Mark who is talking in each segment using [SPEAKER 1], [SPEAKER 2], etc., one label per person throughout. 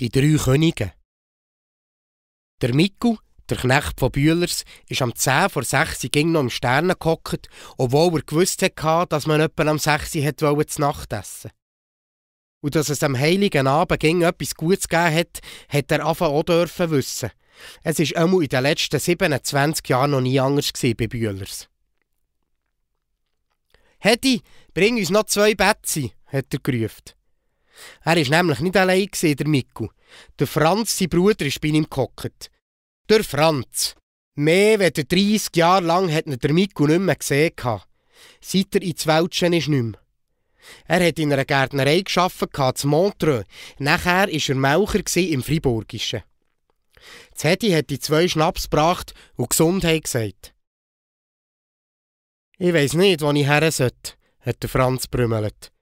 [SPEAKER 1] Die 3 Könige. Der Miku, der Knecht von Bühlers, ist am 10 vor 6 ging noch im Sterne gehockt, obwohl er gewusst hatte, dass man etwa am 6 zu Nacht essen. Und dass es am heiligen Abend etwas Gutes gegeben hat, hat er auch dürfen wissen. Es war einmal in den letzten 27 Jahren noch nie anders bei Bühlers. «Hedi, bring uns noch 2 Betzi», hat er gerufen. Er war nämlich nicht allein, der Miku. Der Franz, sein Bruder, ist bei ihm gehockt. Der Franz. Mehr als 30 Jahre lang hat ihn der Miku nicht mehr gesehen. Seit er ins Wäldchen ist nicht mehr. Er hat in einer Gärtnerei gearbeitet, in Montreux. Nachher war er Melcher im Friburgischen. Hedi hat die 2 Schnaps gebracht und Gesundheit gesagt. «Ich weiss nicht, wo ich her sollte», hat der Franz brümmelt.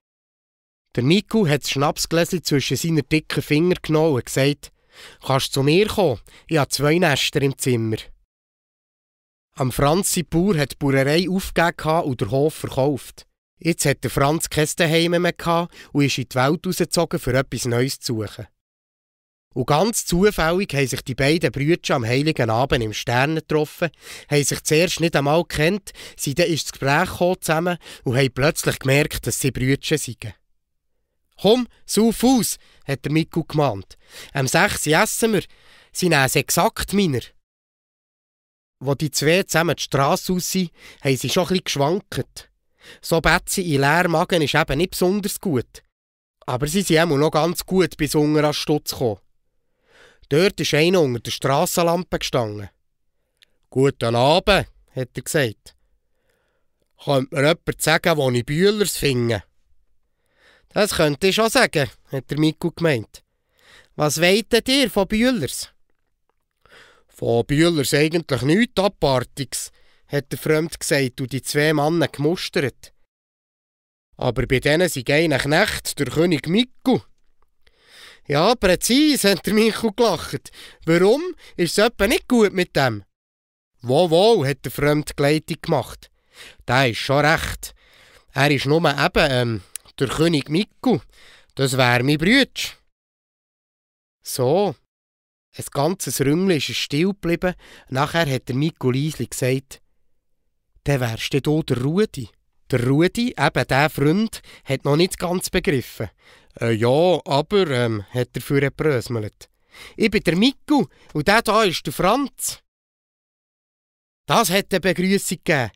[SPEAKER 1] Der Miku hat das Schnapsgläschen zwischen seinen dicken Fingern genommen und gesagt, «Kannst du zu mir kommen? Ich habe 2 Nester im Zimmer.» Am Franz sein Bauer hat die Bauerei aufgegeben und den Hof verkauft. Jetzt hat der Franz kein Zuhause mehr gehabt und ist in die Welt rausgezogen, für etwas Neues zu suchen. Und ganz zufällig haben sich die beiden Brüder am heiligen Abend im Stern getroffen, haben sich zuerst nicht einmal gekannt, sind dann ins Gespräch gekommen zusammen und haben plötzlich gemerkt, dass sie Brüder seien. «Komm, sauf aus», hat der Miku gemahnt. «Am 6 essen wir. Sie nehmen es exakt meiner.» Als die 2 zusammen die Strasse aus sind, haben sie schon ein bisschen geschwankt. So Betzi in leeren Magen ist eben nicht besonders gut. Aber sie sind auch noch ganz gut bis unten an Stutz gekommen. Dort ist einer unter der Strassenlampe gestanden. «Guten Abend», hat er gesagt. «Könnte mir jemand sagen, wo ich Bühlers finde?» «Das könnte ich schon sagen», hat der Miku gemeint. «Was wollt ihr von Bühlers?» «Von Bühlers eigentlich nichts Apartiges», hat der Fremd gesagt und die 2 Männer gemustert. «Aber bei denen sind ein Knecht, der König Miku.» «Ja, präzise», hat der Miku gelacht. «Warum? Ist es etwa nicht gut mit dem?» «Wohl», hat der Fremd Gleitung gemacht. «Der ist schon recht. Er ist nur eben, der König Miku. Das wäre mein Brütsch.» So. Ein ganzes Rümmli ist still geblieben. Nachher hat der Miku leislich gesagt, «Dann wärst du der Rudi.» Der Rudi, eben der Freund, hat noch nicht ganz begriffen. «Ja, aber», hat er für gebröselt. «Ich bin der Miku und der da ist der Franz.» Das hat eine Begrüßung gegeben.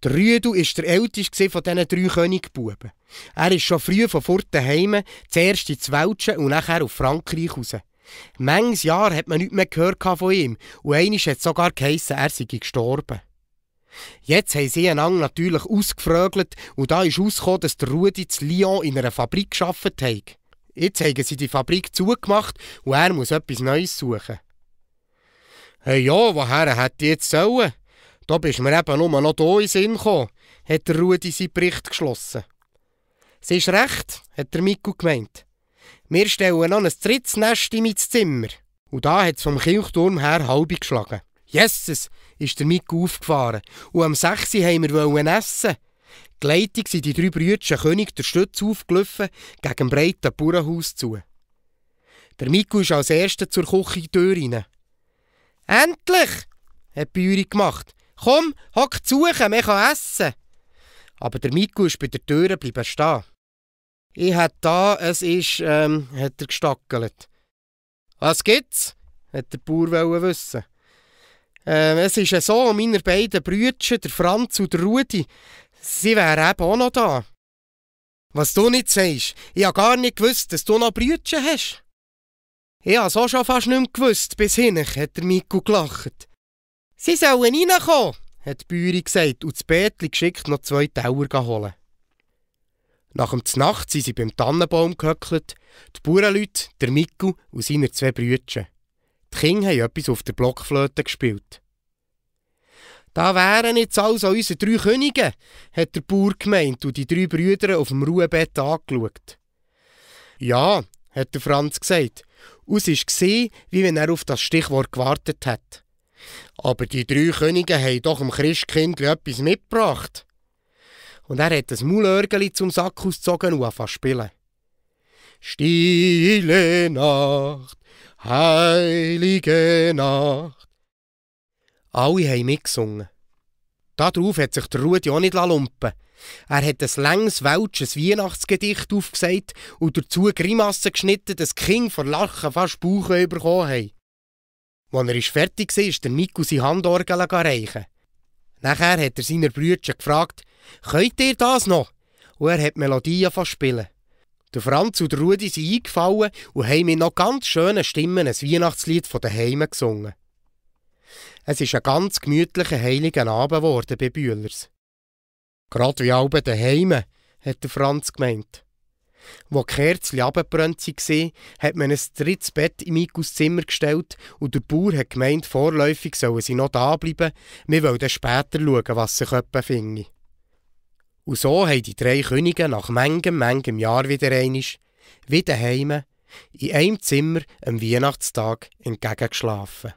[SPEAKER 1] Der Rüdu war der älteste von diesen 3 Königbuben. Er ist schon früh von fort daheim, zuerst ins Wäldchen und nachher auf Frankreich raus. Manches Jahr hat man nichts mehr gehört von ihm und einmal hat es sogar geheissen, er sei gestorben. Jetzt haben sie einander natürlich ausgefrögelt und da ist herausgekommen, dass der Rudi in Lyon in einer Fabrik gearbeitet hat. Jetzt haben sie die Fabrik zugemacht und er muss etwas Neues suchen. «Hey ja, woher hätte ich jetzt sollen? Da bist mir eben nur noch hier in den Sinn gekommen», hat der Rudi seinen Bericht geschlossen. «Sie ist recht», hat der Miku gemeint. «Wir stellen noch ein 3. Nest in mein Zimmer.» Und da hat es vom Kirchturm her halb geschlagen. «Jesses», ist der Miku aufgefahren. Und am 6 wollten wir essen. Geleitet sind die 3 Brüder König der Stütze aufgelaufen, gegen ein breites Bauernhaus zu. Der Miku ist als Erster zur Küchentür rein. «Endlich!» hat die Bäuerin gemacht. «Komm, hock zu, wir können essen.» Aber der Miku ist bei der Tür geblieben stehen. «Ich hätte da, es ist», hat er gestackelt. «Was gibt's?» hat der Bauer wissen. «Es ist so, meine beiden Brüder, der Franz und der Rudi, sie wären eben auch noch da.» «Was du nicht sagst, ich habe gar nicht gewusst, dass du noch Brüder hast.» «Ich habe es auch schon fast nicht mehr gewusst, bis hin», hat der Miku gelacht. «Sie sollen reinkommen», hat die Bäuerin gesagt und das Bätli geschickt noch 2 Teller holen. Nach dem Znacht sind sie beim Tannenbaum gehöckelt, die Bauernleute, der Miku und seine 2 Brüder. Die Kinder haben etwas auf der Blockflöte gespielt. «Da wären jetzt also unsere 3 Könige», hat der Bauer gemeint und die 3 Brüder auf dem Ruhebett angeschaut. «Ja», hat der Franz gesagt, und es war, wie wenn er auf das Stichwort gewartet hat. «Aber die 3 Könige haben doch dem Christkindli etwas mitgebracht.» Und er hat ein Maulörgeli zum Sack ausgezogen und angefangen zu spielen. Stille Nacht, heilige Nacht. Alle haben mitgesungen. Darauf hat sich der Rudi auch nicht lumpen. Er hat ein langes welsches Weihnachtsgedicht aufgesagt und dazu Grimassen geschnitten, dass die Kinder vor Lachen fast Bauchweh bekommen haben. Als er fertig war, ist der Nico seine Handorgel reichen. Nachher hat er seine Brüder gefragt, «Könnt ihr das noch?» Und er hat Melodien spielen. Der Franz und der Rudi sind eingefallen und haben mit noch ganz schönen Stimmen ein Weihnachtslied von daheim gesungen. Es ist ein ganz gemütlicher, heiliger Abend geworden bei Bühlers. «Gerade wie alle daheim», hat der Franz gemeint. Wo die Kerzen abgebrannt waren, hat man ein drittes Bett in Mikos Zimmer gestellt und der Bauer hat gemeint, vorläufig sollen sie noch da bleiben, wir wollen dann später schauen, was sich jemand finde. Und so haben die 3 Könige nach manchem Jahr wieder einmal, wie daheim, in einem Zimmer am Weihnachtstag entgegengeschlafen.